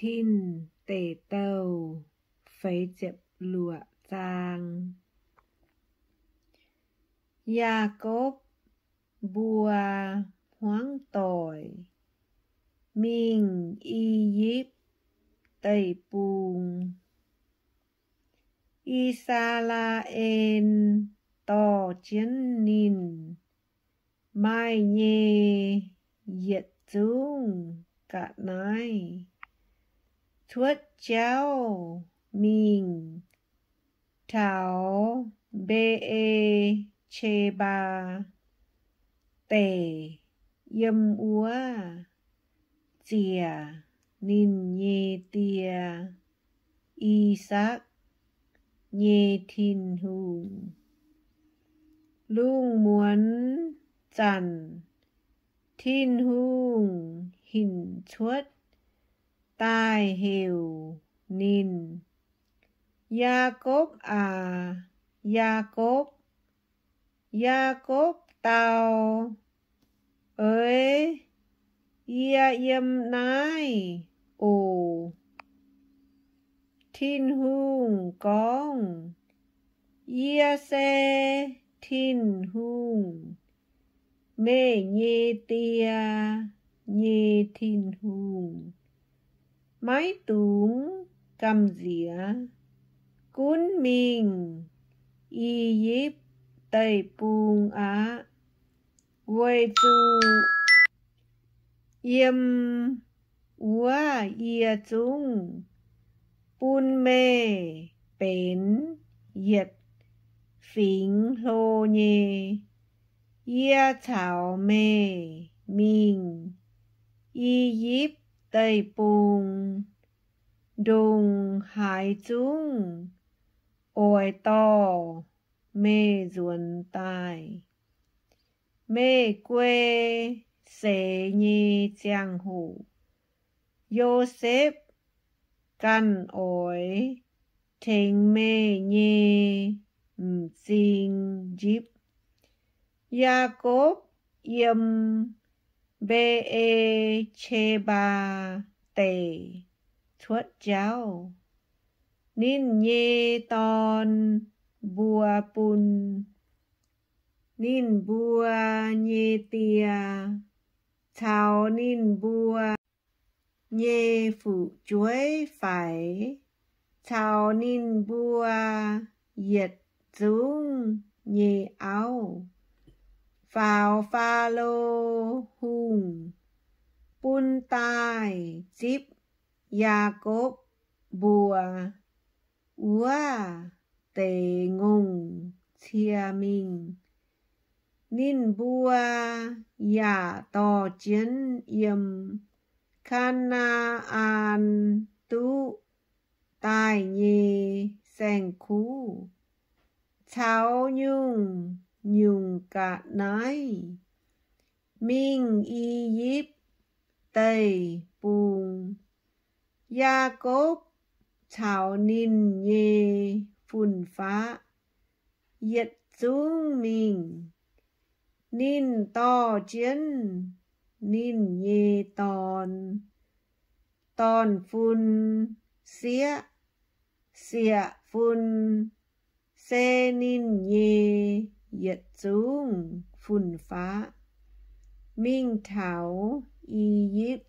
Tin Deic Douh feix ziepc luoqc zaang. Yaakopv mbuo hmuangv doic mingh I^yipv Deic-Bung. I^saa^laa^en dorh jienv ninh maaih nyei yietc zungv ga'naaiv cuotv jauv mingh taux Mbe^e^qe^mbaa Deic, yiem wuov ziec ninh nyei die, I^sakc, nyei Tin-Hungh. Lungh muonz zanc Tin-Hungh hinc cuotv daaih heuc ninh, Yaakopv aac, Yaakopv! Yaakopv dau, Eix, yie yiem naaiv oc. Tin-Hungh gorngv, Yie se Tin-Hungh, meih nyei die, nyei Tin-Hungh. Maiv dungx gamh nziex, gunv mingh I^yipv Deic-Bung aqv, weic zuqc yiem wuov yie zungv bun meih benx yietc fingx hlo nyei. Yie caux meih mingh I^yipv Deic-Bung, ndongc haaix zungv oix dorh meih nzuonx daaih. Meih guei seix nyei ziangh hoc, Yosepv ganh oix tengx meih nyei m'zing njipv. Yaakopv yiem Mbe^e^qe^mbaa Deic cuotv jauv. Ninh nyei dorn mbuo bun ninh mbuo nyei die caux ninh mbuo nyei fu'jueiv faix, caux ninh mbuo yietc zungv nyei auv, faaux Faalo Hungh bun daaih zipv Yaakopv mbuo wuov deix ngongh cie mingh. Ninh mbuo yaac dorh jienv yiem Kaa^naa^an Duqv daaih nyei saeng-kuv caux nyungc-nyungc ga'naaiv mingh I^yipv Deic-Bung. Yaakopv caux ninh nyei fun-faqv yietc zungv mingh. Ninh dorh jienv ninh nyei dorn, dorn-fun sieqv, sieqv-fun, se ninh nyei yietc zungv fun-faqv, mingh taux I^yipv.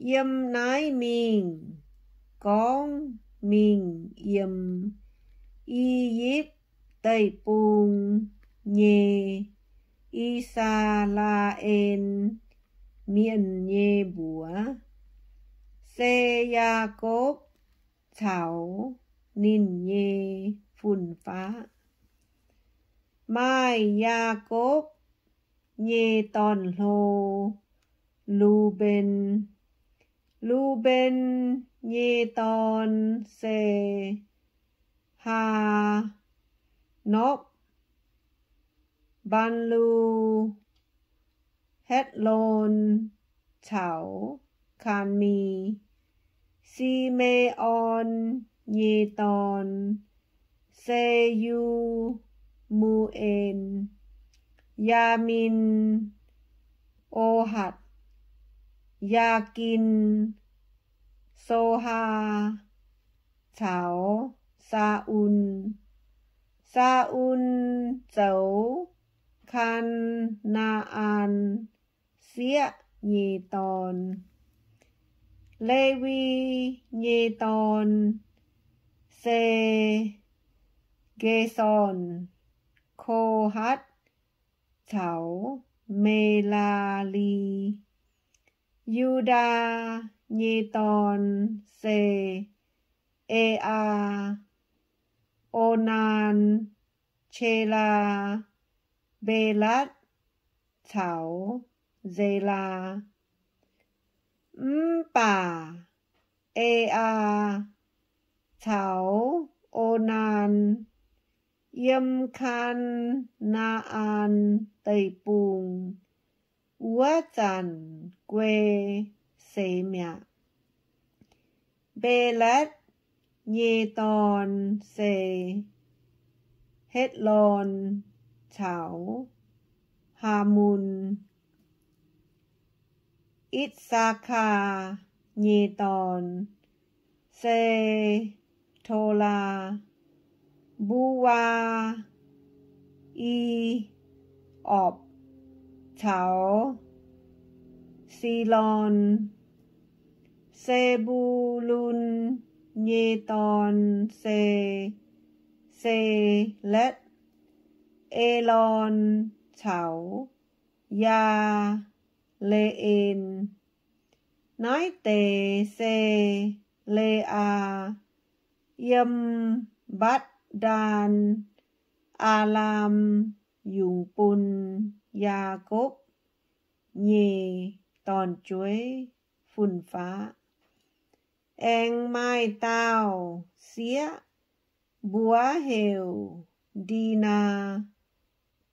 Yiem naaiv mingh gorngv mingh yiem I^yipv Deic-Bung nyei I^saa^laa^en Mienh nyei mbuox, se Yaakopv caux ninh nyei fun-faqv. Maaih Yaakopv nyei dorn-hlo, Lu^mben. Lu^mben nyei dorn se Haa^norpv, Mbaan^lu, Hetv^lon caux Kaan^mi. Si^me^on nyei dorn se Yu^mu^en, Yaamin, O^hatc, Yaa^gin, Sohaa, caux Saa^un. Saa^un zoux Kaan^naa^an Sieqv nyei dorn. Lewi nyei dorn se Gesorn, Kohatv, caux Melaa^li. Yu^ndaa nyei dorn se Aa^aa, Onaan, Qelaa, Mbelatv, caux Nzelaa. Mv baac Aa^aa caux Onaan yiem Kaan^naa^an Deic-Bung wuov zanc guei seix mi'aqv. Mbelatv nyei dorn se Hetv^lon caux Haamun. Itc^saa^kaa nyei dorn se Tolaa, Mbuwaa, I^opc caux Silon. Se^mbu^lun nyei dorn se Seletv, Elon caux Yaa^le^en. Naaiv deix se Le^aa yiem Mbatc^ndaan, Aa^laam, yungz bun Yaakopv nyei dorn-jueiv fun-faqv. Aengx maaih dauh sieqv, mbuox heuc Ndinaa.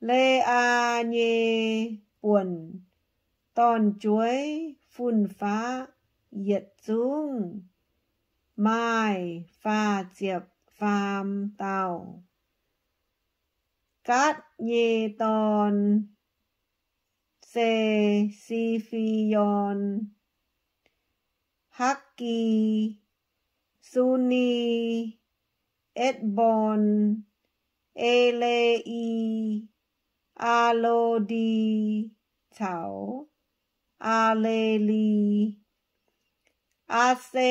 Le^aa nyei buonc dorn-jueiv fun-faqv yietc zungv maaih faah ziepc faam dauh. Gaatv nyei dorn se Si^fi^on, Hakv^gi, Suni, Etc^mborn, E^le^i, Aa^lo^ndi caux Aa^le^li. Aa^se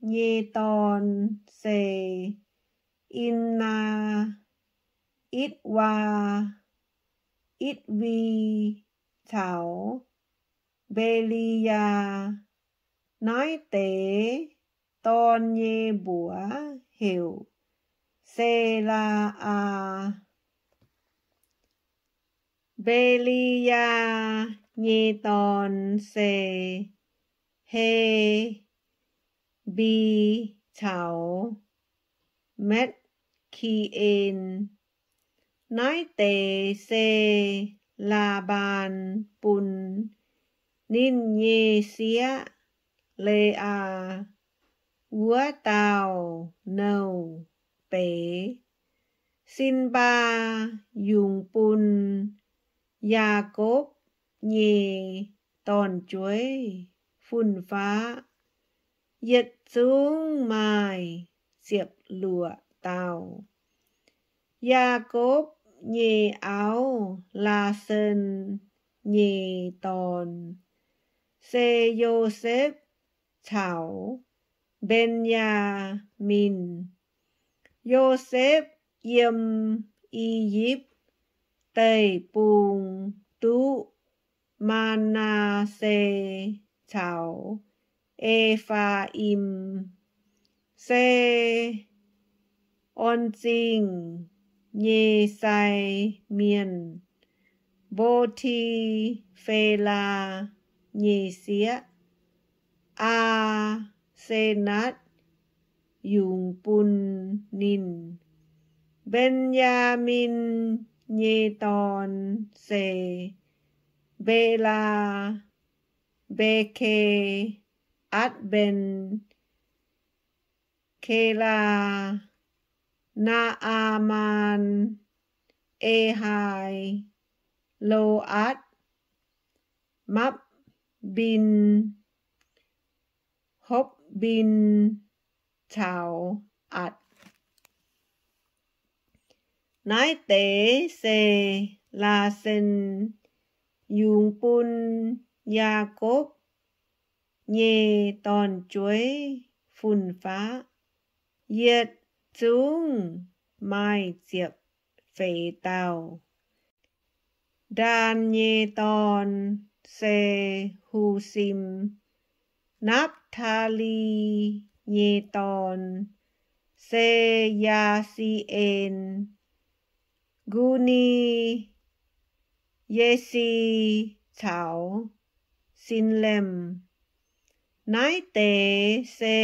nyei dorn se Imnaa, Itv^waa, Itv^vi caux Mbe^li^yaa. Naaiv deix dorn nyei mbuox heuc Se^laa^aa. Mbe^li^yaa nyei dorn se He^mbi caux Metv^ki^en. Naaiv deix se Laa^mbaan bun ninh nyei sieqv, Le^aa, wuov dauh nouh beiz. Sin^mbaa yungz bun Yaakopv nyei dorn-jueiv fun-faqv yietc zungv maaih ziepc luoqc dauh. Yaakopv nyei auv, Laasen nyei dorn, se Yosepv caux Mben^yaa^min. Yosepv yiem I^yipv Deic-Bung duqv Maa^naa^se caux E^faa^im, se Orn Zingh nyei sai mienh, Mbo^ti^fe^laa nyei sieqv, Aa^senatv, yungz bun ninh. Mben^yaa^min nyei dorn se Mbelaa, Mbeke, Atv^mben, Kelaa, Naa^aa^maan, Ehai, Lo^atv, Mapv Mbin, Hopv Mbin caux Atc. Naaiv deix se Laasen yungz bun Yaakopv nyei dorn-jueiv fun-faqv, yietc zungv maaih ziepc feix dauh. Ndaan nyei dorn se Husim. Napv^taa^li nyei dorn se Yaa^si^en, Nqu^ni, Ye^si caux Sin^lem. Naaiv deix se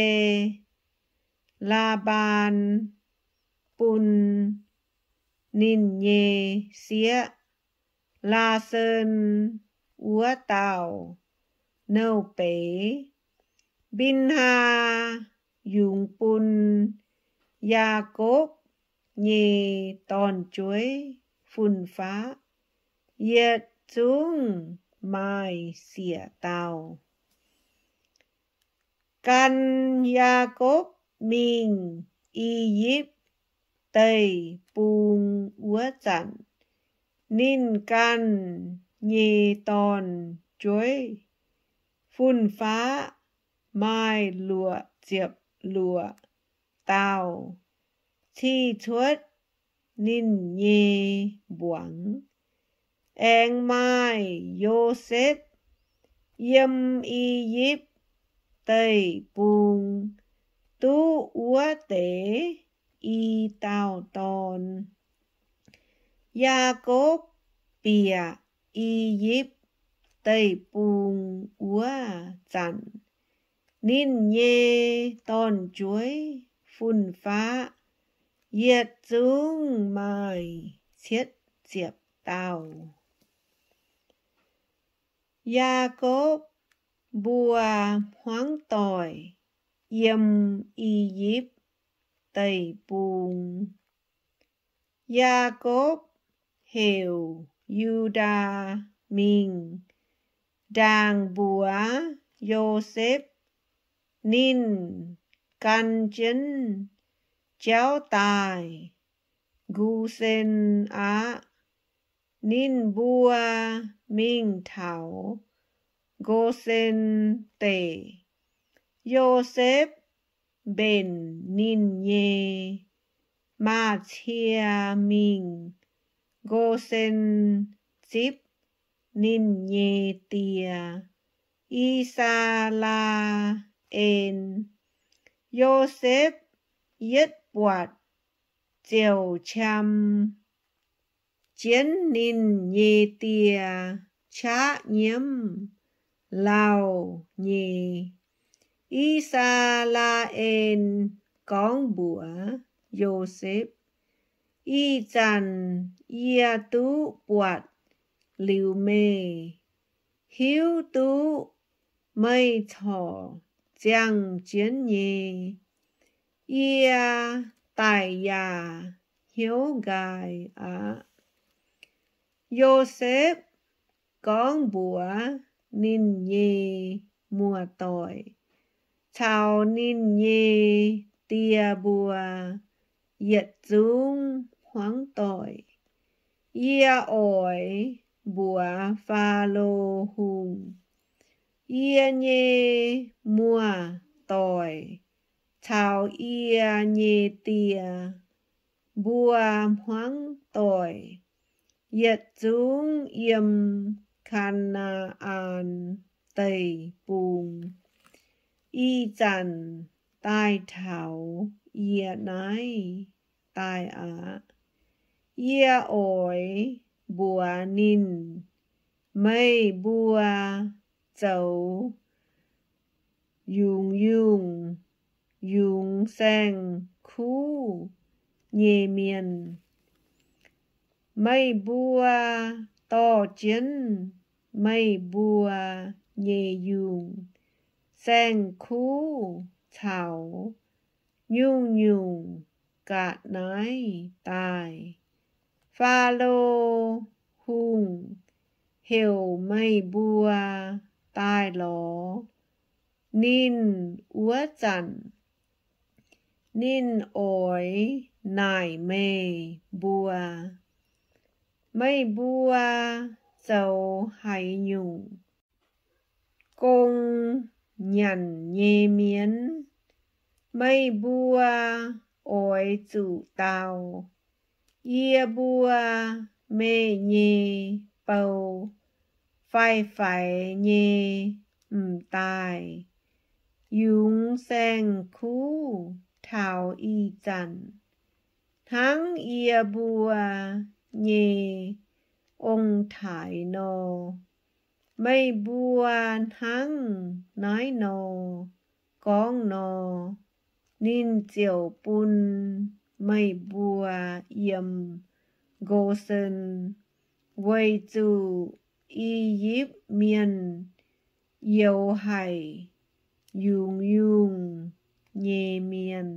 Laa^mbaan bun ninh nyei sieqv, Laasen, wuov dauh nouh beiz. Mbin^haa yungz bun Yaakopv nyei dorn-jueiv fun-faqv, yietc zungv maaih siec dauh. Gan Yaakopv mingh I^yipv Deic-Bung wuov zanc, ninh ganh nyei dorn-jueiv fun-faqv maaih luoqc ziepc luoqc dauh. Cih cuotv ninh nyei mbuangz, aengx maaih Yosepv yiem I^yipv Deic-Bung duqv wuov deix i dauh dorn. Yaakopv bieqc I^yipv Deic-Bung wuov zanc, ninh nyei dorn-jueiv fun-faqv yietc zungv maaih cietv ziepc dauh. Yaakopv mbuo hmuangv doic yiem I^yipv Deic-Bung. Yaakopv heuc Yu^ndaa mingh ndaangc mbuox Yosepv ninh gan jienv jauv daaih Ngu^sen aqv. Ninh mbuo mingh taux Ngu^sen Deic. Yosepv mbenc ninh nyei maaz-cie mingh Ngu^sen zipv ninh nyei die, I^saa^laa^en. Yosepv yietv buatc ziouc qam jienv ninh nyei die qaqv nyiemv lauh nyei. I^saa^laa^en gorngv mbuox Yosepv, Ih zanc yie duqv buatc liuz meih, hiuv duqv meih corc ziangh jienv nyei. Yie daic yaac hnyouv nqaai aqv. Yosepv gorngv mbuox ninh nyei muoz-doic caux ninh nyei die mbuo yietc zungv hmuangv doic, Yie oix mbuox Faalo Hungh, yie nyei muoz-doic caux yie nyei die mbuo hmuangv doic yietc zungv yiem Kaa^naa^an Deic-Bung ih zanc daaih taux yie naaiv daaih aqv. Yie oix mbuox ninh, meih mbuo zoux yungz yungh yungz saeng-kuv nyei mienh. Meih mbuo dorh jienv meih mbuo nyei yungh saeng-kuv caux nyungc-nyungc ga'naaiv daaih. Faalo Hungh heuc meih mbuo daaih lorz ninh wuov zanc, ninh oix naaic meih mbuo, meih mbuo zoux haaix nyungc gong nyanc nyei mienh, meih mbuo oix zuqc dau, Yie mbuo meih nyei bou faix-faix nyei m'daaih yungz saeng-kuv taux ih zanc, hnangv yie mbuo nyei ong-taaix nor. Meih mbuo hnangv naaiv nor gorngv nor, ninh ziouc bun meih mbuo yiem Go^sen, weic zuqc I^yipv Mienh youx haic yungz-yungh nyei mienh.